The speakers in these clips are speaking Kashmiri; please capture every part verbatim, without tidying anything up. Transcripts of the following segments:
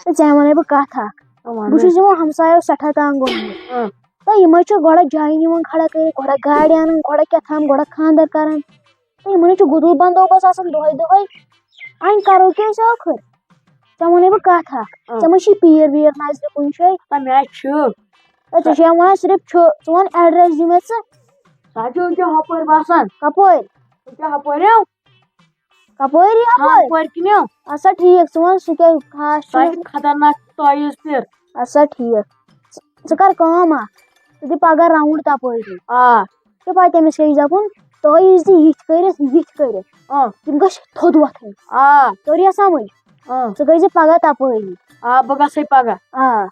تہٕ ژےٚ وَنے بہٕ کَتھ اَکھ۔ آ، وَن بہٕ حظ۔ چھُس یِمو ہمسایو سٮ۪ٹھاہ تنٛگ گوٚمُت۔ آ۔ تہٕ یِمَے چھِ گۄڈٕ جایہِ نِوان کھڑا کٔرِتھ، گۄڈٕ گاڑِ اَنان، گۄڈٕ کیٛاہ تام، گۄڈٕ خانٛدر کَران۔ تہٕ یِمَن چھُ گُتُل بندوبست آسان دۄہَے دۄہَے۔ وۄنۍ کَرو کیٛاہ أسۍ ٲخٕر؟ ژےٚ وَنے بہٕ کَتھ اَکھ۔ آ۔ ژےٚ ما چھی پیٖر ویٖر نزدیٖک کُنہِ جایہِ؟ آ، مےٚ حظ چھُ۔ ہے، ژےٚ چھُے وَنان صرف چھُ، ژٕ وَن address دِ مےٚ ژٕ۔ سُہ حظ چھُ أکیٛاہ ہُپٲرۍ بَسان۔ کَپٲرۍ؟ أکیٛاہ ہُپٲرۍ یَو۔ کَپٲرۍ یَپٲرۍ؟ ہُپٲرۍ کِنۍ یَو۔ اَدٕ سا ٹھیٖک، ژٕ وَن سُہ کیٛاہ خاص چھُ؟ سُہ حظ چھُ خطرناک تٲویٖز پِر۔ اَدٕ سا ٹھیٖک۔ ژٕ، ژٕ کَر کٲم اَکھ، ژٕ دِ پَگاہ round تَپٲری۔ آ۔ ژےٚ پَے تٔمِس کیٛاہ چھِ دَپُن؟ تٲویٖز دِ یِتھ کٔرِتھ، یِتھ کٔرِتھ۔ آ۔ تِم گٔژھۍ تھوٚد وۄتھٕنۍ۔ آ۔ توٚر یا سَمٕجھ؟ آ۔ ژٕ گٔژھۍ زِ پَگاہ تَپٲری۔ آ، بہٕ گژھٕ پَگاہ۔ آ۔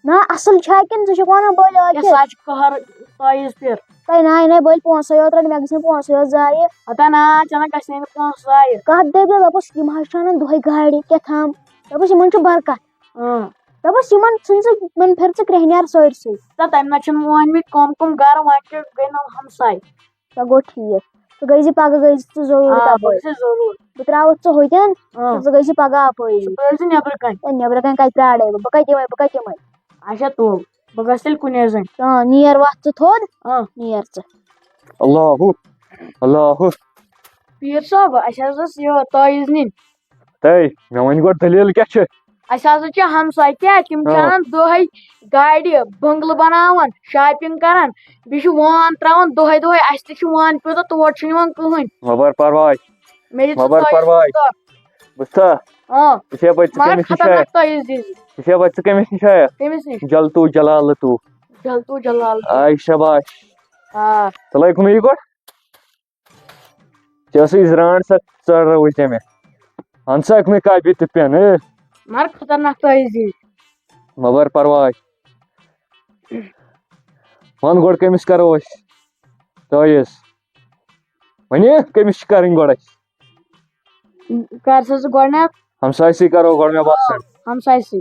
نہ، اَصٕل چھا کِنہٕ ژٕ چھُکھ وَنان بٔلۍ آ یہِ کہِ؟ سا چھُ قہر تٲویٖز پِر۔ تۄہہِ نہ، یہِ نَے بٔلۍ پونٛسَے یوت رَٹہِ، مےٚ گژھِ نہٕ پونٛسَے یوت ضایع۔ ہتا نہ، ژےٚ نہ گژھِ نہٕ پونٛسہٕ ضایع۔ کَتھ دٔپۍ مےٚ، دوٚپُس، یِم حظ چھِ اَنان دۄہَے گاڑِ کیٛاہ تام۔ دوٚپُس، یِمَن چھُ برکت۔ اۭں۔ دوٚپُس، یِمَن ژھٕنۍ ژٕ، یِمَن پھِر ژٕ کرٛیٚہنیٛار سٲرسٕے۔ تہٕ تَمہِ نہ چھِنہٕ مٲنۍ مٕتۍ کَم کَم گَرٕ، وۄنۍ چھِ گٔے نہٕ ہمساے۔ سۄ گوٚو ٹھیٖک۔ ژٕ گٔے زِ پَگاہ گٔے زِ ژٕ ضروٗر آ، بہٕ تَپٲرۍ۔ گژھٕ ضروٗر۔ بہٕ ترٛاوَتھ ژٕ ہوٚتٮ۪ن، اۭں۔ تہٕ ژٕ گٔے زِ پَگاہ اَپٲری۔ ژٕ پرٛٲرۍ زِ نیٚبرٕ کَنہِ۔ ہے، نیٚبرٕ کَنہِ کَتہِ پرٛارَے بہٕ؟ بہٕ کَتہِ یِمَے؟ بہٕ کَتہِ یِمَے؟ اچھا، تُل، بہٕ گژھٕ تیٚلہِ کُنے زٔنۍ۔ آ، نیر وَتھ ژٕ تھوٚد، اۭں۔ نیر ژٕ۔ اللہ، اللہ۔ پیٖر صٲب، اَسہِ حظ ٲس یہِ تٲویٖز نِنۍ۔ ہے، مےٚ وَنہِ گۄڈٕ دٔلیٖل کیٛاہ چھِ؟ اَسہِ حظ چھِ ہمساے کیٛاہ، تِم چھِ آ۔ اَنان دۄہَے گاڑِ، بنٛگلہٕ بَناوان، shopping کَران، بیٚیہِ چھِ وان ترٛاوان دۄہَے دۄہَے، اَسہِ تہِ چھِ وان پیوٗنٛتاہ، تور چھُنہٕ یِوان کٕہٕنۍ۔ مہ بَر پَرواے۔ مےٚ دِ مہ ژٕ بَر تٲویٖز پَرواے۔ دۄہ۔ بوٗزتھا؟ آ۔ ژٕ چھے پَتہٕ ژٕ مگر کٔمِس نِش آیَکھ؟ خطرناک تٲویٖز دِژ۔ ژٕ چھے پَتہٕ ژٕ کٔمِس نِش آیَکھ؟ کٔمِس نِش؟ جلتو جلالتو۔ جلتو جلال۔ آے شاباش۔ آ۔ ژٕ لٲگۍ کُنُے یہِ گۄڈٕ؟ ژےٚ ٲسٕے زرٛانٛٹھ سۄ ژٔر رٲوٕج ژےٚ مےٚ۔ اَہَن سا، اَکھ مےٚ کاپی تہٕ پٮ۪ن، ہے۔ مگر خطرناک تٲویٖز یہِ۔ مہ بَر پَرواے۔ وَن گۄڈٕ کٔمِس کَرو أسۍ تٲویٖز؟ وَنہِ کٔمِس چھِ کَرٕنۍ گۄڈٕ اَسہِ؟ کَر سا ژٕ گۄڈٕنٮ۪تھ۔ ہمسایہِ سٕے کَرو گۄڈٕ، مےٚ باسان۔ ہمسایہِ سٕے۔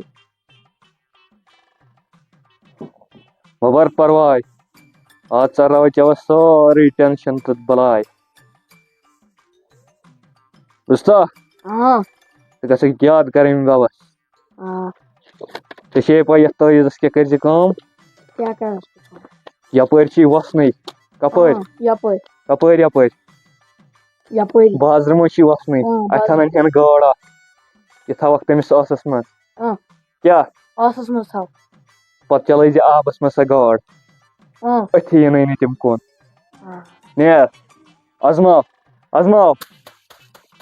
مہ بَر پَرواے۔ آز ژَلراوَے ژےٚ وۄنۍ سٲرٕے tension تہٕ بَلاے۔ بوٗزتھا؟ آ۔ ژٕ گژھکھ یاد کَرٕنۍ بَبَس۔ آ۔ ژےٚ چھے پَے یَتھ تٲویٖزَس کیٛاہ کٔرۍ زِ کٲم؟ کیٛاہ کَرَس بہٕ کٲم؟ یَپٲرۍ چھی وَسنٕے۔ کَپٲرۍ؟ آ، یَپٲرۍ۔ کَپٲرۍ یَپٲرۍ؟ یَپٲرۍ۔ بازرٕ منٛز چھی وَسنٕے۔ آ، اَتہِ بازرٕ۔ تھاونَے کھٮ۪ن گٲڈ اَکھ۔ یہِ تھاوَکھ تٔمِس ٲسَس منٛز۔ آ۔ کیٛاہ؟ ٲسَس منٛز تھاو۔ پَتہٕ چلٲے زِ آبَس منٛز سۄ گٲڈ۔ آ۔ أتھی یِنَے نہٕ تِم کُن۔ آ۔ نیر۔ آزماو۔ آزماو۔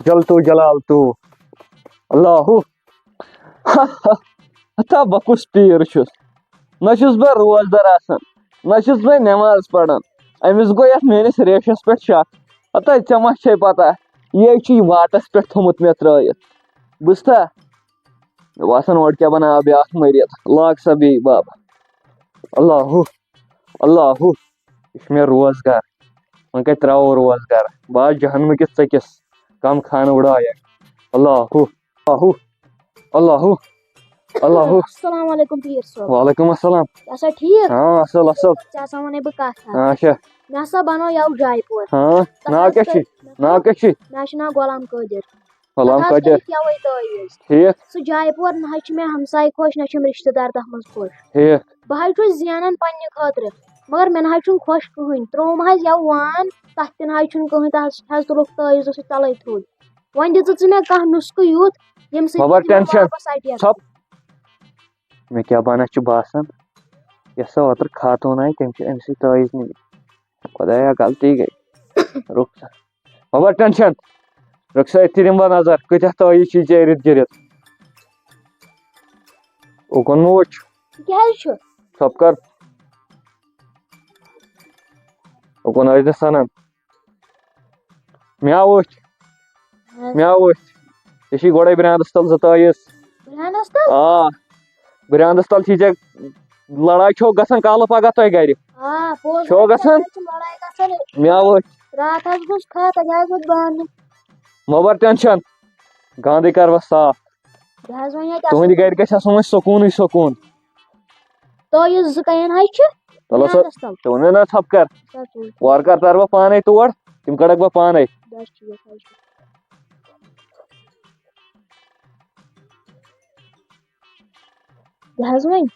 جل تو جلال تو۔ اللہ۔ ہتا بہٕ کُس پیٖر چھُس؟ نہ چھُس بہٕ روزدار آسان، نہ چھُس بہٕ نٮ۪ماز پران۔ أمِس گوٚو یَتھ میٲنِس ریشَس پٮ۪ٹھ شک۔ ہتا ژےٚ ما چھے پتہ، یہِ چھُ یہِ واٹَس پٮ۪ٹھ تھوٚمُت مےٚ ترٲیِتھ۔ بوٗزتھا؟ مےٚ باسان، اورٕ کیٛاہ بناو بیٛاکھ مٔرِتھ۔ لاگ سا بیٚیہِ بَب۔ اللہ، اللہ، یہِ چھُ مےٚ روزگار۔ وۄنۍ کَتہِ ترٛاوو روزگار؟ بہٕ آس جہنمہٕ کِس ژٔکِس، کَم خانہٕ وُڑایَکھ۔ اللہ، اللہ، اللہ، اللہ۔ السلام علیکم پیٖر صٲب۔ وعلیکم السلام۔ ژٕ آسا ٹھیٖک؟ ہاں، اَصٕل، اَصٕل۔ ژےٚ ہسا وَنے بہٕ کَتھ اَکھ۔ ہاں، اچھا۔ مےٚ ہسا بنوو یَوٕ جاے پوش۔ ہاں، تَتھ ناو حظ کیٛاہ چھُے؟ کٔرۍ، ناو کیٛاہ چھُے؟ مےٚ حظ چھُ ناو غلام قٲدِر۔ غلام تَتھ حظ قٲدِر۔ کٔرِکھ یَوَے تٲویٖز۔ ٹھیٖک۔ سُہ جاے پوش نہ حظ چھِ مےٚ ہمساے خۄش، نہ چھِم رِشتہٕ دار تَتھ منٛز خۄش۔ ٹھیٖک۔ بہٕ حظ چھُس زینان پننہِ خٲطرٕ، مگر مےٚ نہ حظ چھُنہٕ خۄش کٕہٕنۍ۔ ترٛووُم حظ یَوٕ وان، تَتھ تہِ نہ حظ چھُنہٕ کٕہٕنۍ، تَتھ حظ تُلُکھ تٲویٖز اوس سُہ تَلَے تھوٚد۔ وۄنۍ دِ ژٕ ژٕ مےٚ کانٛہہ نُسخہٕ یُتھ، ییٚمہِ سۭتۍ مہ بَر بہٕ دِمہٕ tension۔ واپَس اَٹیک۔ ژھۄپ۔ مےٚ کیٛاہ بَنَس چھُ باسان، یۄس سۄ اوترٕ خاتوٗن آیہِ، تٔمۍ چھِ أمۍ سٕے تٲویٖز نِمٕتۍ۔ خۄدایا، غلطی گٔے۔ رُک سا۔ مہ بَر tension۔ رُک سا، أتھی دِمہٕ بہٕ نظر، کۭتیٛاہ تٲویٖز چھِ ژےٚ اِرد گِرد۔ اوکُن مہ وٕچھ۔ یہِ کیٛاہ حظ چھُ؟ ژھۄپہٕ کر۔ اوکُن ٲسۍ نہٕ سَنان۔ مےٚ وٕچھ۔ ہاں۔ مےٚ وٕچھ۔ ژےٚ چھی گۄڈَے برٛانٛدَس تَل زٕ تٲویٖز۔ برٛانٛدَس تَل؟ آ۔ برٛانٛدَس تَل چھی ژےٚ لڑاے چھو گژھان کالہٕ پگاہ تۄہہِ گرِ۔ آ، پوٚز چھو حظ، گژھان؟ تَتہِ حظ چھِ لڑاے گژھان۔ مےٚ وٕچھ۔ راتھ حظ گوٚژھ کھاتہٕ، تَتہِ حظ ووت بانہٕ۔ مہ بَر tension۔ گانٛدٕے کَرٕ بہٕ صاف۔ بہٕ حظ وَنہٕ ییٚتہِ تُہٕنٛدِ اَصٕل۔ گرِ گژھِ آسُن وۄنۍ سکوٗنٕے سکوٗن۔ تۄہہِ یُس زٕ کَنٮ۪ن حظ چھِ، چلو سر، برٛانٛدَس تَل۔ ژٕ وَن مےٚ نہ ژھۄپہٕ کر۔ سر، ژٕ وَن۔ وارٕ کار تَرٕ بہٕ پانَے تور، تِم کَڑَکھ بہٕ پانَے۔ بَس ٹھیٖک حظ چھُ۔ یہِ حظ وۄنۍ،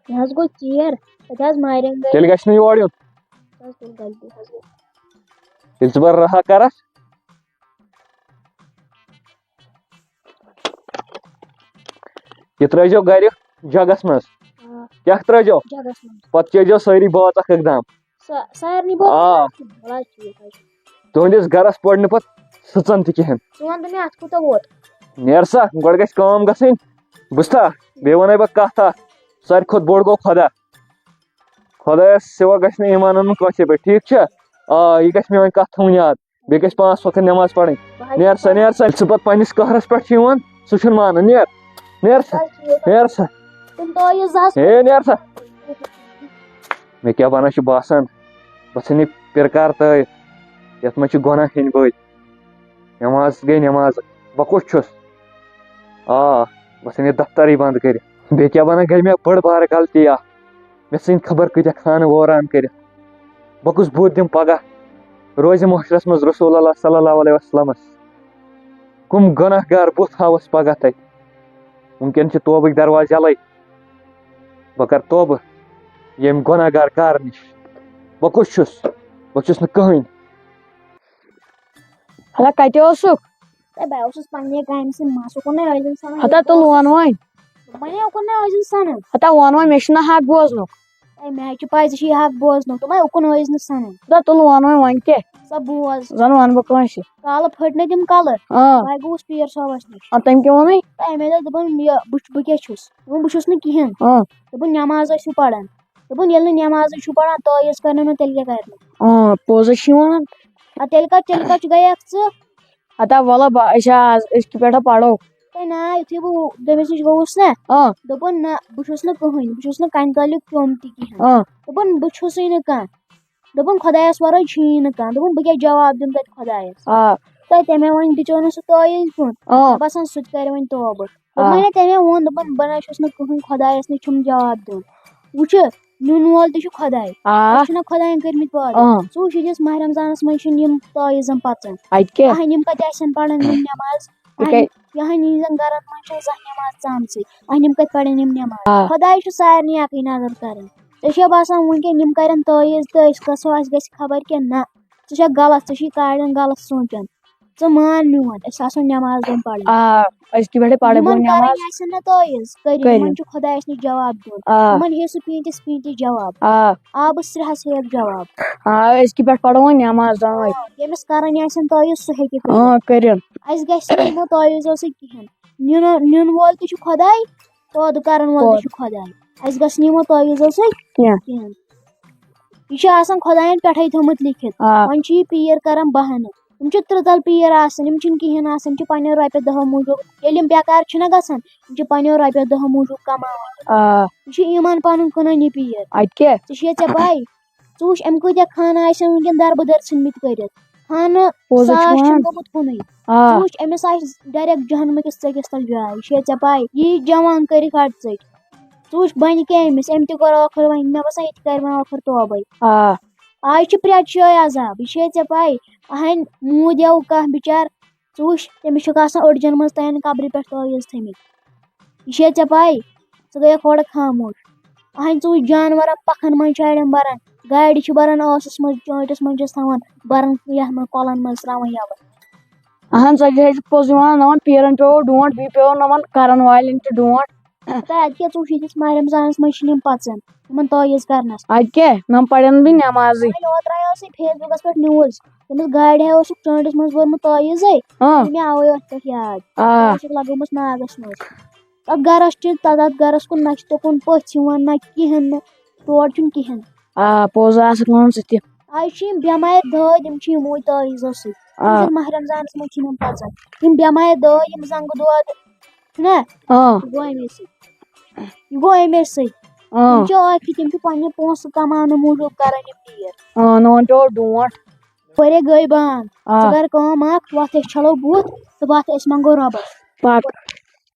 یہِ حظ گوٚو ژیر، تَتہِ حظ مارٮ۪م گٔے۔ تیٚلہِ گژھِ نہٕ یور یُن۔ حظ تُل غلطی حظ گٔے۔ ییٚلہِ ژٕ پَتہٕ رہا کَرَکھ، یہِ ترٛٲیزیو گَرِ جَگَس منٛز۔ آ، کیٛاہ ترٛٲیزیو؟ جَگَس منٛز۔ پَتہٕ چیزیو سٲری بٲژ اَکھ اَکھ دام۔ سا-، سارنٕے بٲژ آ۔ وَلہٕ حظ ٹھیٖک حظ چھُ۔ تُہٕنٛدِس گَرَس پَرِ نہٕ پَتہٕ سٕژَن تہِ کِہیٖنۍ۔ ژٕ وَن تہٕ مےٚ اَتھ کوٗتاہ ووت؟ نیر سا، گۄڈٕ گژھِ کٲم گژھٕنۍ۔ بوٗزتھا؟ بیٚیہِ وَنَے بہٕ کَتھ اَکھ۔ ساروی کھۄتہٕ بوٚڑ گوٚو خۄدا۔ خۄدایَس سِوا گژھِ نہٕ ایٖمان اَنُن کٲنٛسہِ پٮ۪ٹھ، ٹھیٖک چھا؟ آ، یہِ گژھِ میٛٲنۍ کَتھ تھاوٕنۍ یاد۔ بیٚیہِ گژھِ پانٛژھ وقت نٮ۪ماز پَرٕنۍ۔ نیر سا، نیر سا۔ ییٚلہِ ژٕ پَتہٕ پنٛنِس قہرَس پٮ۪ٹھ چھِ یِوان، سُہ چھُنہٕ مانان۔ نیر، نیر سا، نیر سا۔ تِم تٲیٖز زٕ ہَس ہے، نیر سا۔ مےٚ کیٛاہ بَنان چھُ باسان، بہٕ ژھٕنہٕ یہِ پِرکار تٲوِتھ، یَتھ منٛز چھِ گۄناہ ہیٚنۍ بٔدۍ۔ نٮ۪ماز گٔے نٮ۪ماز، بہٕ کُس چھُس؟ آ، بہٕ ژھٕنہٕ یہِ دفترٕے بنٛد کٔرِتھ۔ بیٚیہِ کیٛاہ وَنان، گٔے مےٚ بٔڑ بارٕ غلطی اَکھ۔ مےٚ ژھٕنۍ خبر کۭتیٛاہ خانہٕ ووران کٔرِتھ۔ بہٕ کُس بُتھ دِمہٕ پگاہ روزِ محشرَس منٛز رسول اللہ صلی اللہ علیہ وسلمس؟ کُم گۄناہ گار بُتھ ہاوس پگاہ تَتہِ؟ وٕنکٮ۪ن چھِ توبٕکۍ دروازٕ یَلَے۔ بہٕ کَرٕ توبہٕ ییٚمہِ گۄناہ گار کارٕ نِش۔ بہٕ کُس چھُس؟ بہٕ چھُس نہٕ کٕہٕنۍ۔ ہلا کتہِ اوسُکھ؟ تہٕ بہٕ اوسُس پننہِ کامہِ سۭتۍ مس اُکُن نَے ٲسۍ زَن سَنان ہتا تہٕ لون وۄنۍ۔ وۄنۍ اُکُن نَے ٲسۍ زَن سَنان۔ ہتا وۄن وۄنۍ، مےٚ چھُنہٕ حق بوزنُک۔ اے مےٚ حظ چھِ پاے ژےٚ چھِ یہِ حق بوزنُک، دوٚپمَے اُکُن ٲسۍ نہٕ سَنان۔ ہتا تہٕ لون وۄنۍ، وۄنۍ کیٛاہ؟ سا بوز۔ زن ونہٕ بہٕ کٲنٛسہِ۔ کالہٕ پھٔٹۍ نہ تِم کلہٕ۔ اۭں۔ بہٕ ہاے گوٚوُس پیٖر صٲبَس نِش۔ اَدٕ تٔمۍ کیٛاہ ووٚنُے؟ تہٕ اَمے دۄہ دوٚپُن، یہِ بہٕ چھُ، بہٕ کیٛاہ چھُس؟ دوٚپُن، بہٕ چھُس نہٕ کِہیٖنۍ۔ اۭں۔ دوٚپُن، نٮ۪ماز ٲسِو پَران۔ دوٚپُن، ییٚلہِ نہٕ نٮ۪مازٕے چھُو پَران، تٲویٖز کَرنو نہٕ، تیٚلہِ کیٛاہ کَرنو؟ اۭں، پوٚز ہے چھُ یِوان۔ اَدٕ تیٚلہِ کَتھ، تیٚلہِ کَتھ چھُ گٔیَکھ ژٕ؟ ہتا وَلہ بہٕ، أسۍ ہا آز أزکہِ پٮ۪ٹھ پَرو۔ ہے نہ، یُتھُے بہٕ تٔمِس نِش گوٚوُس نہ، اۭں۔ دوٚپُن، نہ، بہٕ چھُس نہٕ کٕہٕنۍ، بہٕ چھُس نہٕ کَنہِ تَلیُک کیوٚم تہِ کِہیٖنۍ۔ اۭں۔ دوٚپُن، بہٕ چھُسٕے نہٕ کانٛہہ۔ دوٚپُن، خۄدایَس وَرٲے چھُیی نہٕ کانٛہہ۔ دوٚپُن، بہٕ کیٛاہ جواب دِمہٕ تَتہِ خۄدایَس؟ آ۔ تہٕ تٔمۍ وۄنۍ دِژیو نہٕ سُہ تٲویٖز دیُن۔ اۭں۔ باسان سُہ تہِ کَرِ وۄنۍ توبہٕ۔ آ۔ وۄنۍ ییٚلہِ تٔمۍ ووٚن، دوٚپُن، بہٕ نہ چھُس نہٕ کٕہٕنۍ، خۄدایَس نِش چھُم جواب دیُن۔ وٕچھِ، نیُن وول تہِ چھُ خۄداے۔ آ۔ أسۍ چھِنہ خۄدایَن کٔرمٕتۍ پٲدٕ۔ آ۔ ژٕ وٕچھ، ییٚتہِ أسۍ ماہِ رمضانَس منٛز چھِنہٕ یِم تٲویٖزَن پَژان۔ اَتہِ کیٛاہ؟ اہن یِم کَتہِ آسن پَران یِم نٮ۪ماز؟ تِکیٛازِ؟ اہن یِہنٛدٮ۪ن گَرَن منٛز چھَنہٕ زانٛہہ نٮ۪ماز ژامژٕے۔ اہن یِم کَتہِ پَرن یِم نٮ۪ماز؟ آ۔ خۄداے چھُ سارنٕے اَکٕے نظر کَران۔ ژےٚ چھےٚ باسان وٕنکٮ۪ن یِم کَرن تٲویٖز تہٕ أسۍ گژھو، اَسہِ گژھِ خبر کیٛاہ؟ نہ، ژٕ چھَکھ غلط، ژٕ چھُے کاڑان غلط سونٛچان۔ ژٕ مان میون، أسۍ آسو نٮ۪ماز دۄن پَرٕنۍ۔ آ، أزکہِ پٮ۪ٹھے پَرٕ بہٕ یِمَن نٮ۪ماز۔ کَرٕنۍ آسن نہ تٲویٖز، کٔرِو، کٔرِو۔ یِمَن چھُ خۄدایَس نِش جواب دیُن۔ آ۔ یِمَن ہیٚیِو سُہ پیٖنتِس پیٖنتِس جواب۔ آ۔ آبہٕ سرٛیٚہَس ہیٚیَکھ جواب۔ آ، أزکہِ پٮ۪ٹھ پَرو وۄنۍ نٮ۪ماز دۄنوَے۔ آ، ییٚمِس کَرٕنۍ آسن تٲویٖز، سُہ ہیٚکہِ کٔرِتھ۔ اۭں، کٔرِن۔ اَسہِ گژھِ نہٕ یِمو تٲویٖزو سۭتۍ کِہیٖنۍ۔ نیُن، نیُن وول تہِ چھُ خۄداے، پٲدٕ کَرَن وول تہِ چھُ خۄداے۔ اَسہِ گژھِ نہٕ یِمو تٲویٖزو سۭتۍ کینٛہہ۔ کِہیٖنۍ۔ یہِ چھُ آسان خۄدایَن پٮ۪ٹھَے تھوٚمُت لیکھِتھ۔ آ۔ وۄنۍ چھِ یہِ پیٖر کَران بہانہٕ۔ یِم چھِ ترٛتَل پیٖر آسان، یِم چھِنہٕ کِہیٖنۍ آسان، یِم چھِ پنٛنیو رۄپیو دَہو موٗجوٗب۔ ییٚلہِ یِم بٮ۪کار چھِنہ گژھان، یِم چھِ پنٛنیو رۄپیو دَہو موٗجوٗب کَماوان۔ آ۔ یہِ چھُ ایٖمان پَنُن کٕنان یہِ پیٖر۔ اَتہِ کیٛاہ؟ ژےٚ چھےٚ ژےٚ پَے؟ ژٕ وٕچھ، أمۍ کۭتیٛاہ خانہٕ آسن وٕنکٮ۪ن دربٕدر ژھٕنمٕتۍ کٔرِتھ۔ خانہٕ پوٚز ہے چھُ ساس وَنان۔ چھِنہٕ گوٚمُت کُنُے۔ آ۔ ژٕ وٕچھ، أمِس آسہِ direct جہنمہٕ کِس ژٔکِس تَل جاے۔ یہِ چھےٚ ژےٚ پَے؟ یی جوان کٔرِکھ اَڑٕ ژٔکۍ۔ ژٕ وٕچھ، بَنہِ کیٛاہ أمِس؟ أمۍ تہِ کوٚر ٲخٕر وۄنۍ، مےٚ باسان، یہِ تہِ کَرِ وۄنۍ ٲخٕر توبَے۔ آ۔ آز چھِ پرٛٮ۪تھ جایہِ عذاب۔ یہِ چھےٚ ژےٚ پَے؟ اَہَنۍ موٗد یَو کانٛہہ بِچار، ژٕ وٕچھ، تٔمِس چھُکھ آسان أڑجَن منٛز تَتٮ۪ن قبرِ پٮ۪ٹھ تٲویٖز تھٲمٕتۍ۔ یہِ چھےٚ ژےٚ پَے؟ ژٕ گٔیَکھ اورٕ خاموش۔ اَہَنۍ ژٕ وٕچھ، جانوَرَن پَکھَن منٛز چھِ اَڑٮ۪ن بَران، گاڑِ چھِ بَران ٲسَس منٛز، چٲنٛٹِس منٛز چھِس تھاوان، بَران یَتھ منٛز، کۄلَن منٛز ترٛاوان یَلہٕ۔ اَہَن سا، یہِ حظ چھِ پوٚز یِوان، نَوَن پیٖرَن پٮ۪وو ڈونٛٹھ، بیٚیہِ پٮ۪وو نَوَن کَرَن والٮ۪ن تہِ ڈونٛٹھ۔ تہٕ اَدٕ کیٛاہ، ژٕ وٕچھ، ییٚتِس ماہِ رمضانَس منٛز چھِنہٕ یِم پَژان، یِمَن تٲویٖز کَرنَس۔ اَتہِ کیٛاہ؟ نَم پَرن بہٕ نٮ۪مازٕے۔ وۄنۍ اوترٕ آیو سُہ Facebook-س پٮ۪ٹھ news، تٔمِس گاڑِ ہاوِ اوسُکھ چٲنٛٹِس منٛز بوٚرمُت تٲویٖزٕے۔ اۭں۔ تہٕ مےٚ آوٕے أتھۍ پٮ۪ٹھ یاد۔ آ۔ سُہ چھُکھ لَگٲومٕژ ناگَس منٛز۔ تَتھ گَرَس چھِ، تَتھ، تَتھ گَرَس کُن نہ چھِ تُکُن پٔژھۍ یِوان، نہ کِہیٖنۍ نہٕ، تور چھُنہٕ کِہیٖنۍ۔ آ، پوٚز آسَکھ وَنان ژٕ تہِ۔ آز چھِ یِم بٮ۪مارِ دٲدۍ، یِم چھِ یِموٕے تٲویٖزو سۭتۍ۔ آ۔ یِم چھِ ماہِ رمضانَس منٛز چھِنہٕ یِم پَژان۔ یِم بٮ۪مارِ دٲدۍ، یِم زنٛگہٕ دود، چھُنہ؟ آ۔ یہِ گوٚو اَمے سۭتۍ۔ یہِ گوٚو اَمے سۭتۍ۔ آ۔ یِم چھِ ٲکھِتھ، یِم چھِ پنٛنہِ پونٛسہٕ کماونہٕ موٗجوٗب کران یِم پیٖر۔ آ، نوٚوَن پیوٚو ڈونٛٹھ۔ پرے گٔے بنٛد۔ آ۔ ژٕ کر کٲم اکھ، وۄتھ أسۍ چھلو بُتھ تہٕ وۄتھ أسۍ منٛگو رۄبس۔ پک۔